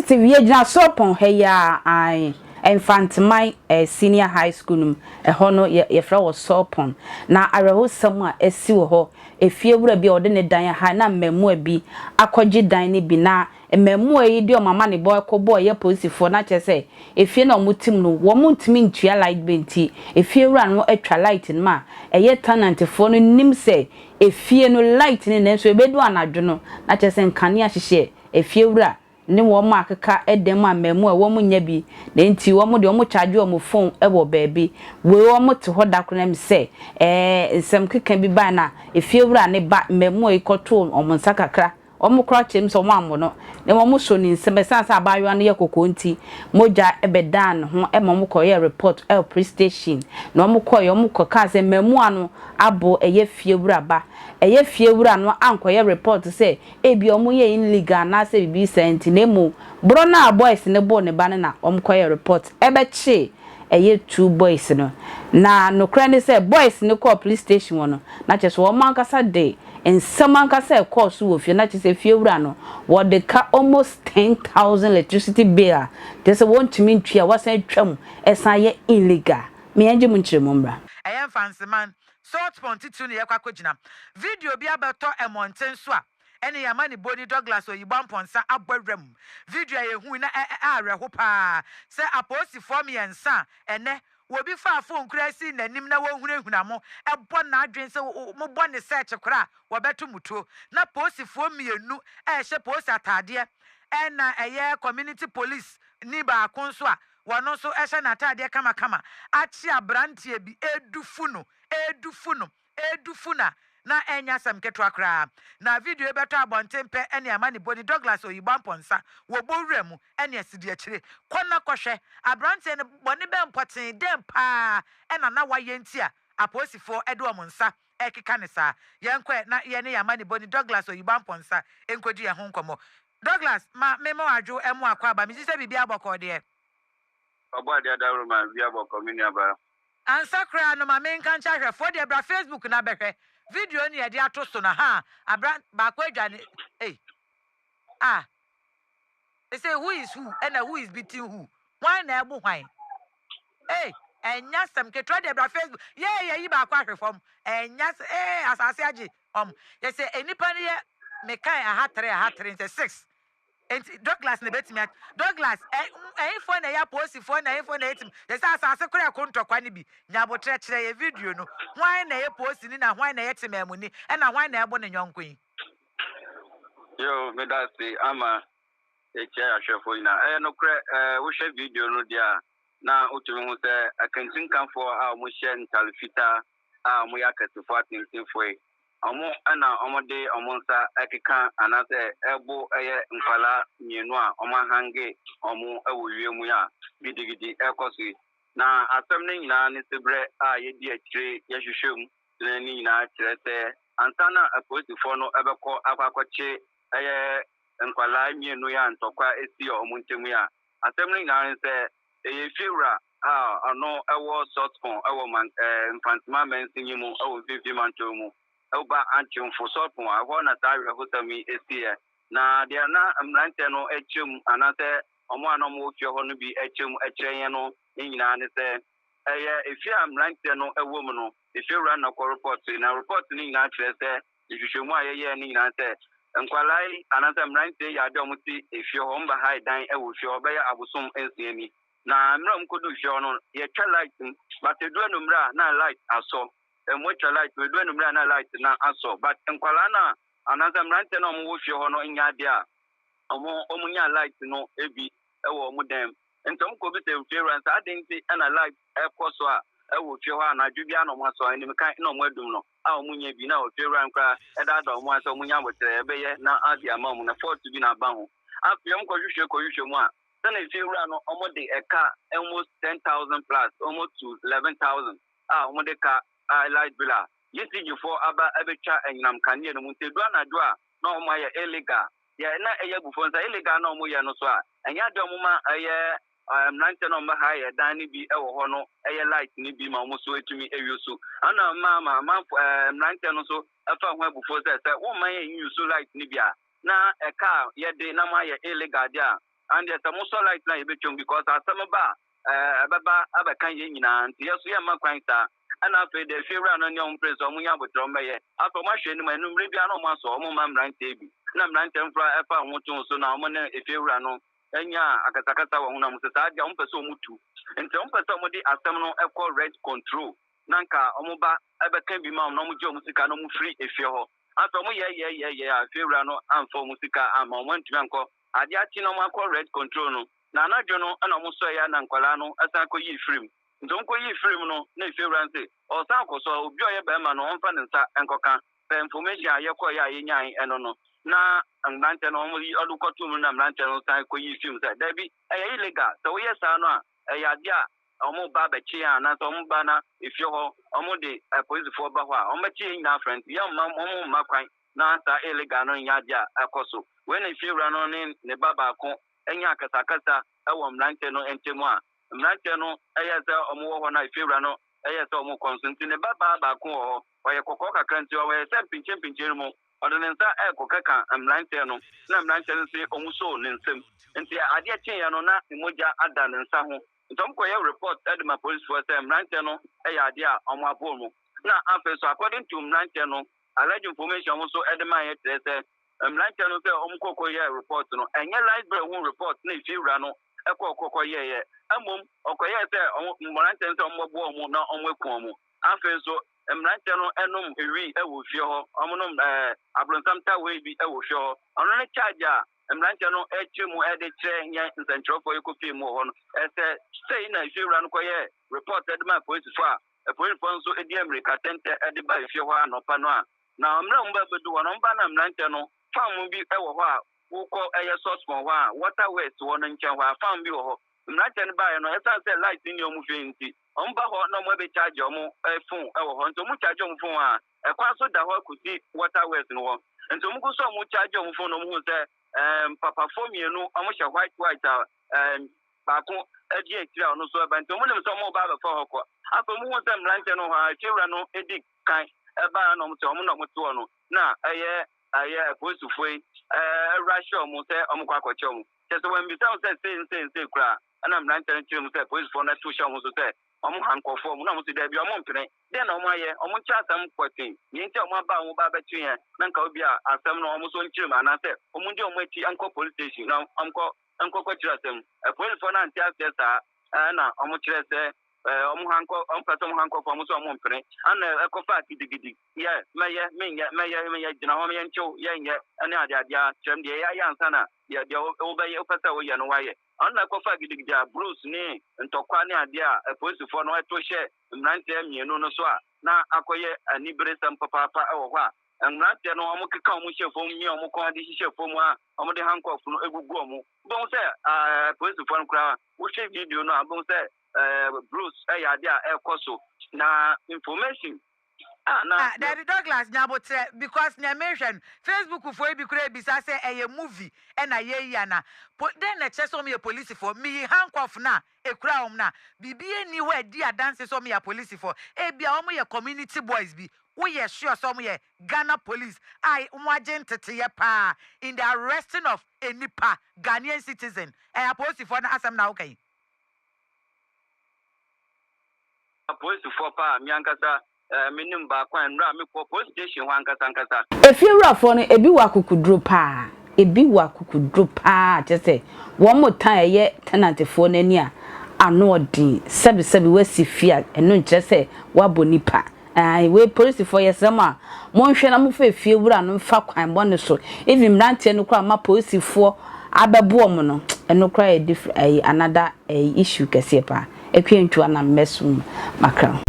Sensitive yɛgyina Sɔpɔn ha yi a, ae, Mfanteman Senior High School no mu, ɛhɔ no yɛfrɛ wɔ Sɔpɔn. Na awerɛhosɛm a asi wɔ hɔ, efiewura bi a ɔde ne dan aha na mmaamua bi akɔgye dan no bi, na mmaamua yi de wɔn amanebɔ kɔbɔɔ ɛyɛ polisifoɔ, na kyerɛ sɛ efie no a wɔte mu no, wɔntumi ntua light bill nti, efiewura no atwa light no ma ɛyɛ tenantfoɔ no nim sɛ efie no light no, nanso ɛbɛdu anadwo no, na kyerɛ sɛ nkanea hyehyɛ efiewura ne wɔn a akeka dan mu a mmaamua a wɔn nya bi, na nti wɔn deɛ wɔn charge wɔn phone wɔ baabi. Wei wɔn te hɔ da koraa mu sɛ nsɛm keka bi baa na efiewura ne ba mmaamua yi kɔtoo wɔn nsa kakra. Wɔn koraa kyerɛ mu sɛ wɔn ammɔ no, na wɔn so ne nsam ɛsan sɛ abaayewa no yɛ kɔkɔɔ nti mogya bɛdaa ne ho ma wɔn kɔyɛ report ɛwɔ police station. Na wɔn kɔɛ, wɔn kɔ kaa sɛ mmaamua no abo ɛyɛ fiewura ba. Ɛyɛ fiewura no ankɔyɛ report sɛ ebi wɔn yɛ illegal anaasɛ biribi saa nti, na emu borɔ no a boys ne bɔ ne ba no na wɔn kɔyɛ report ɛbɛkye ɛyɛ two boys no. Na nokorɛ ne sɛ boys no kɔɔ police station wɔ no, na kyerɛ sɛ wɔn ankasa de nsɛm ankasa ɛkɔɔ so wɔ fie, na kyerɛ sɛ fiewura no wɔde ka almost 10,000 electricity bill a kyerɛ sɛ wɔntumi ntua, wɔsan twam ɛsan yɛ illegal. Mmea gye mu nkyerɛ mu mbra. Ɛyɛ Mfanseman Saltpond titiri ne yɛkɔ akɔgyina. Video bi abɛtɔ ɛmɔnten so a ɛne yɛama ne boni Douglas Oyibo Ampɔnsa abɔ awura mu. Video a yɛhu na ɛ awerɛho paa sɛ apolisifoɔ mmiɛnsa a ɛnɛ wɔbi fa phone kura si n'anim na wɔhunahuna mo, ɛbɔ n'adwene sɛ mobɔ ne search kora a wɔbɛto mu tuo, na polisifoɔ mmienu ɛɛhyɛ polisi ataadeɛ, ɛna ɛyɛ community police ni baako nso a wɔn nso ɛhyɛ n'ataadeɛ kamakama akye aberanteɛ bi edufu no, edufu no, edufu na na ɛnyɛ asɛm ketewa koraa. Na video yi bɛtɔ abɔnten pɛ, ɛne ama ne boni Douglas Oyibo Ampɔnsa wɔbɔ wura mu ɛne asidi akyire kɔ na kɔhwɛ aberanteɛ no bɔne bɛn mpɔten dɛn paa ɛna na wayɛ nti a apolisifoɔ ɛde wɔn nsa ɛkeka ne saa. Yɛnkɔ na yɛne yɛn ama ne boni Douglas Oyibo Ampɔnsa nkɔdi yɛn ho nkɔmmɔ. Douglas, ma mema wadwo ɛmo akɔ aba mesi sɛ biribi abɔkɔ deɛ. Ɔbɔ adeɛ adaworo ma bi abɔkɔ, me nuabaa. Ansa koraa no, ma menka nkyɛ ahwɛfoɔ deɛ, bra Facebook na bɛhwɛ video no yɛde ato so no ha. Abra baako adwane. Ei, ah, they say who is who ɛna who is beating who, hwan na ɛbo hwan? Ei, ɛnya sɛm ketewa deɛ. Bra Facebook yɛɛ yɛyi baako ahwɛ fam. Ɛnya sɛ ee asase agye ɔm yɛsɛ enipa no yɛ mekan aha tere aha tere nsɛ six. Nti Douglas na betumi a Douglas ɛ ɛyifoɔ na ɛyɛ apolisifoɔ na ɛyifoɔ na ɛyɛ yɛsɛ asase kora ɛko ntɔkwa no bi nyabotrɛ. Kyerɛ yɛ video no, hwan na ɛyɛ polisini na hwan na ɛyɛ temamuni ɛna hwan na ɛbɔ ne nyɔnko yi? Yo, meda ase ama ɛkyia ahwɛfoɔ nyinaa. Ɛyɛ nokorɛ, wohwɛ video no deɛ a, na wotumi hu sɛ akantinkafoɔ a wɔhyɛ ntale fitaa a wɔyɛ akɛsefoɔ atentenfoɔ yi, ɔmo ɛna ɔmo de ɔmo nsa ɛkeka anaasɛ ɛbo ɛyɛ nkwalaa mmienu a ɔmo ahange ɔmo ɛwɔ wiem yi a gidigidi ɛkɔ so yi. Na asɛm no nyinaa ne sɛ berɛ a yɛdi akyire yɛhwehwɛ mu na ne nyinaa kyerɛ sɛ ansa na apolisifoɔ no ɛbɛkɔ akɔ akɔkye ɛyɛ nkwalaa mmienu yi a ntɔkwa esi ɔmo ntam yi a, asɛm no nyinaa ne sɛ ɛyɛ fiewura a ɔno ɛwɔ Saltpond ɛwɔ man Mfantema mansin mu ɛwɔ Mfimfini Mantam mu, ɛwoba Ankyemfo Saltpond a ɛhɔ na saa awerɛhosɛm yi esiiɛ. Na deɛ na mmeranteɛ no akyerɛ mu anaasɛ ɔmo a na ɔmo wɔ fie hɔ no bi akyerɛ mu akyerɛ yɛn no ne nyinaa ne sɛ ɛyɛ efie a mmeranteɛ no ɛwɔ mu no, efiewura na kɔ report. Na report no nyinaa kyerɛ sɛ nhwehwɛmu a yɛyɛɛ no nyinaa sɛ nkwalaa yi anaasɛ mmeranteɛ yi ade a ɔmo te efie hɔ, ɔmo ba ha dan ɛwɔ fie hɔ bɛyɛ abosom 6 ni. Na mmerɛ a ɔmo kɔdu fie hɔ no, yɛtwa light mu, but edu anummerɛ a na light asɔ. Ɛmo atwa light mu, edu anummerɛ a na light na asɔ, but nkwalaa no a anaasɛ mmeranteɛ no a ɔmo wɔ fie hɔ no nya adeɛ a ɔmo nya light no ebi ɛwɔ ɔmo dan mu. Nti ɔmo kɔ bi sɛ fiewura nsa ade nti ɛna light ɛkɔ so a ɛwɔ fie hɔ anadwo bi na ɔmo asɔ anim kan na ɔmo adum no a ɔmo nya bi. Na ofiewura nkora ɛdaada ɔmo asɛ ɔmo nya abotire ɛbɛyɛ na ade ama ɔmo na fault bi na aba ho. Afei ɔmo kɔ hwehwɛ mu a, sɛnɛ fiewura no ɔmo de ɛka almost 10,000 plus, almost to 11,000 a ɔmo de ka a light bill a ECG foɔ aba ɛbɛtwa anyinam kanea no mu. Nti edu anadwo a na ɔmo ayɛ illegal yɛ na ɛyɛ abufuo nsa illegal na ɔmo yɛ no so a ɛnyɛ ade ɔmo ma ɛyɛ mmeranteɛ na ɔmo ha yɛ dan no bi ɛwɔ hɔ no ɛyɛ light no bi ma ɔmo so etumi ewie so ana mmaa ma amanfo mmeranteɛ no so ɛfa ho abufuo sɛ wɔn mma yɛn use light no bi a na ɛka a yɛde na mo ayɛ illegal deɛ a. Andeɛ sɛ mosɔ light no a yɛbɛtwam because asɛm ba a ɛɛ ɛbɛba abɛka yɛn nyinaa nti yɛ so yɛmma kwan saa. Ɛna afei deɛ efiewura no ne wɔn pere sɛ wɔn nya aboterɛ wɔn bɛyɛ. Afei wɔn ahwɛ anim a ɛno mmerɛ biara na wɔn asɔ wɔn mma mmeranteɛ bi. Ɛna mmeranteɛ no koraa ɛfa wɔn too so na wɔn ne efiewura no nyaa akasakasa wɔ ho na wɔn sɛ saa deɛ wɔn pɛ sɛ wɔn tu. Nti wɔn pɛ sɛ wɔn de asɛm no kɔ rent control na nka wɔn ba ɛbɛka bi ma wɔn na wɔn gye wɔn sika na wɔn firi efie hɔ. Afei wɔn yɛ yɛ yɛ yɛ a efiewura no amfa wɔn sika amma wɔn antumi ankɔ. Adeɛ akye na wɔn akɔ rent control no na anadwo no ɛna wɔn sɔeɛ a na nkwadaa no san kɔ yii firim. Nti wɔn kɔ yii firim no na efiewura no se ɔsan kɔ so a obi a ɔyɛ barima no ɔmfa ne nsa nkɔka. Pɛ information a yɛkɔeɛ a yɛnyae ɛno no na mmeranteɛ no wɔn yi ɔde kɔto mu na mmeranteɛ no san kɔ yii firim sɛ daabi ɛyɛ illegal sɛ woyɛ saa no a ɛyɛ adeɛ a wɔn ba abɛkye yɛn anaasɛ wɔn ba na efie hɔ wɔn de apolisifoɔ ba hɔ a wɔn bɛkye yɛn nyinaa afra nti yɛn mma wɔn mma kwan na saa illegal no nyɛ adeɛ a ɛkɔ so. Wei na efiewura no ne ne ba baako nya akasakasa wɔ mmeranteɛ no ntam a mmeranteɛ no yɛɛ sɛ wɔwɔ hɔ na efiewura no yɛɛ sɛ wɔrekɔ nso nti ne ba baa baako wɔ hɔ ɔyɛ kɔkɔɔ kakra nti ɔyɛ sɛ mpinkyen no mu ɔde ne nsa rekɔkeka mmeranteɛ no na mmeranteɛ no nso wɔsoo ne nsam nti adeɛ kyeeɛ no na mogya ada ne nsa ho nti wɔkɔyɛ report de ma polisifoɔ sɛ mmeranteɛ no yɛ adeɛ a wɔabɔ mu na afei so according to mmeranteɛ no alleged information wɔn nso de maeɛ kyerɛ sɛ Mmeranteɛ no sɛ wɔn kɔ kɔ yɛɛ report no, ɛnyɛ light bill ho report na efiewura no kɔɔ kɔ kɔ yɛeɛ. Mmom ɔkɔyɛɛ sɛ wɔn mmeranteɛ no sɛ wɔn bɛboa wɔn na wɔn aku wɔn. Afei nso mmeranteɛ no nom wii wɔ fie hɔ, wɔn nom ɛɛ abronsam tawee bi wɔ fie hɔ. Ɔno ne charge a mmeranteɛ no kyerɛ mu de kyerɛ yɛn nsɛnkyerɛwfoɔ yɛkɔ pie mu wɔ hɔ no. Ɛsɛ sei na efiewura no kɔyɛɛ report de maa polisifoɔ a, apolisifoɔ nso di mmirika tɛntɛ de baa fie hɔ anɔpa no a Na mmerɛ a wɔba bɛdu hɔ no, wɔba na mmeranteɛ no, farm bi wɔ hɔ a wokɔ ɛyɛ Sosmon hɔ a water works wɔ no nkyɛn hɔ a farm bi wɔ hɔ. Mmeranteɛ no baeɛ no, ɛsiane sɛ light nni wɔn fie nti, wɔba hɔ na wɔn abɛ charge wɔn phone wɔ hɔ. Nti wɔn charge wɔn phone a, ɛkwan so da hɔ kɔsi water works no hɔ. Nti wɔn gu so a wɔn charge wɔn phone no, wɔn hu sɛ ɛɛm papafoɔ mmienu, wɔn hyɛ white white a ɛɛm baako di akyire a ɔno nso ɛba. Nti wɔn nim sɛ wɔn reba abɛfa hɔ kɔ. Afei wɔn hu sɛ mmeranteɛ no wɔ hɔ a, afiewura no di kan baeɛ na wɔn sɛ wɔn na wɔte hɔ no na ɛyɛ ɛyɛ apolisifoɔ yi ɛwura hyɛ wɔn sɛ wɔn kɔ akɔkyɛ wɔn. Kyɛ sɛ wɔammisa wɔn sɛ sei ne sei ne sei koraa ɛna mmeranteɛ no kyerɛ mu sɛ apolisifoɔ no ɛto hyɛ wɔn so sɛ wɔn ha nkurɔfoɔ wɔn na wɔn sɛ daabi wɔn mpene. Dɛn na wɔn ayɛ? Wɔn nkyerɛ asɛm pɔtee. Nea nti a wɔn aba a wɔn ba abɛkye yɛn na nka obi a asɛm no wɔn nso nkyerɛ mu anaasɛ wɔn ndi wɔn akyi nkɔ police station na wɔn kɔ nkɔkɔkyerɛ asɛm. Apolisifoɔ no ante aseɛ saa ɛna wɔn kyerɛ sɛ Wɔn ha nkɔ, wɔn pɛ sɛ wɔn ha nkɔfo, wɔn nso wɔn mpene. Ɛna ɛkɔfaa gidigidi, yɛ, mɛyɛ, menyɛ, mɛyɛ, menyɛ, gyina hɔ, yɛnkyew, yɛnyɛ, ɛne adeade ara. Kyerɛ me deɛ yɛayɛ ansa na deɛ, deɛ wobɛyɛ, wopɛ sɛ woyɛ no woayɛ. Ɛno na ɛkɔfaa gidigidi a Bruce ne ntɔkwa ne adeɛ a apolisifoɔ no to hyɛɛ mmeranteɛ mmienu no so a na akɔyɛ aniberesɛm papaapa wɔ hɔ a mmeranteɛ no wɔkeka wɔn hyɛ fam, mia wɔn kɔn de hyehyɛ fam a wɔde handcuff no gugu wɔn. Wobɛhu sɛ apolisifoɔ no koraa, wohwɛ video no a, wobɛhu sɛ Bruce yɛ ade a ɛkɔ so na information a na. Ah dabi Douglas nya aboterɛ because nea mehwɛ no Facebook foɔ yi bi koraa bisa sɛ ɛyɛ movie ɛna yɛyi ana po dɛn na ɛkyerɛ sɛ wɔn yɛ polisifoɔ meyi handcuff no a ɛkura wɔn no a biribi nni hɔ a ɛdi adanse sɛ wɔn yɛ apolisifoɔ ebia wɔn yɛ community boys bi woyɛ sure sɛ wɔn yɛ Ghana police a wɔn agye nteteyɛ paa in the arresting of nnipa Ghanaian citizen ɛyɛ apolisifoɔ no asɛm na woka yi. Apolisifoɔ paa, me ankasa menim baako a nnora mekɔɔ police station hɔ ankasa ankasa. Efiewurafoɔ no, ebi wɔ akokoduro paa, ebi wɔ akokoduro paa kyerɛ sɛ wɔn tan a ɛyɛ tenantfoɔ no ani a ano ɔden, sɛbi sɛbi woasi fie a ɛno nkyerɛ sɛ woabɔ nipa. Ae wei polisifoɔ yɛsrɛ mo a monhwɛ na mofa efie wura no mfa kwan bɔne so even mmeranteɛ no koraa ma polisifoɔ abɛbo wɔn no ɛno koraa yɛ different ɛyi another ɛyi issue kɛseɛ paa Akua Ntua na mmɛsom makra ho.